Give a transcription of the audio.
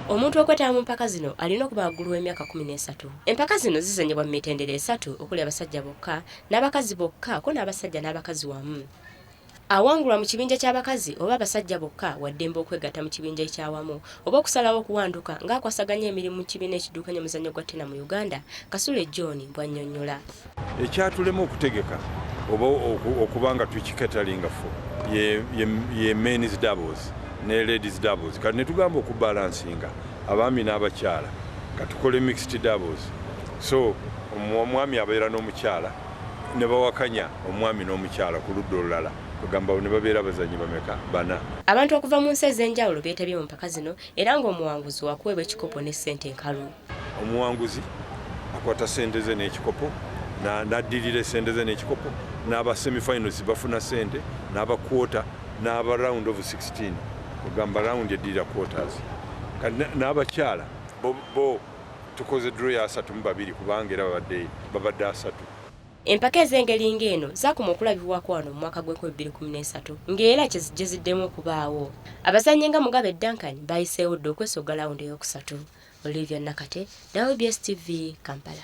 Omuntu okwetaba mu mpaka zino alina okuba waggulu w'emyaka 13. Empaka zino zizannyibwa mu mitendera esatu okuli abasajja bokka, n'abakazi bokka ko n'abasajja n'abakazi wamu. Awangulwa mu kibinja ky'abakazi oba abasajja bokka wa ddembe okwegatta mu kibinja eky'awamu oba okusalawo okuwanduka ng'akwasaganya emirimu mu kibiina ekiddukanya omuzannyo gwa ttena mu Uganda, Kasule John bw'annyonnyola. Ekyatulema okutegeka oba okuba nga tukicateringa for ye, ye, ye men's doubles ne ladies doubles. Kati netugamba okubalansinga abaami n'abakyala, katukole mixed doubles. So omwami abeera n'omukyala ne bawakanya omwami n'omukyala ku ludda olulala, kugamba ne babeera abazanyi bameka? Bana. Abantu okuva mu nsi ez'enjawulo beetabye mu mpaka zino era ng'omuwanguzi wakuweebwa ekikopo ne ssente enkalu. Omuwanguzi akwata sente ze n'ekikopo, n'addirira esente ze n'ekikopo, n'aba semifinals bafuna sente, n'aba quarter, n'aba round of 16, kugamba round eddirira quarters. N'abakyala bo tukoze draw ya 32, kubanga era babadde asatu. Empaka ez'engeri ng'eno zaakoma okulabibwako wano mu mwaka gw'e2013, ng'era kye zijje ziddemu okubaawo. Abazannyi nga Mugabe Duncan bayiseewo dda okwesogga lawundi ey'okusatu. Olivia Nakate, WBS TV, Kampala.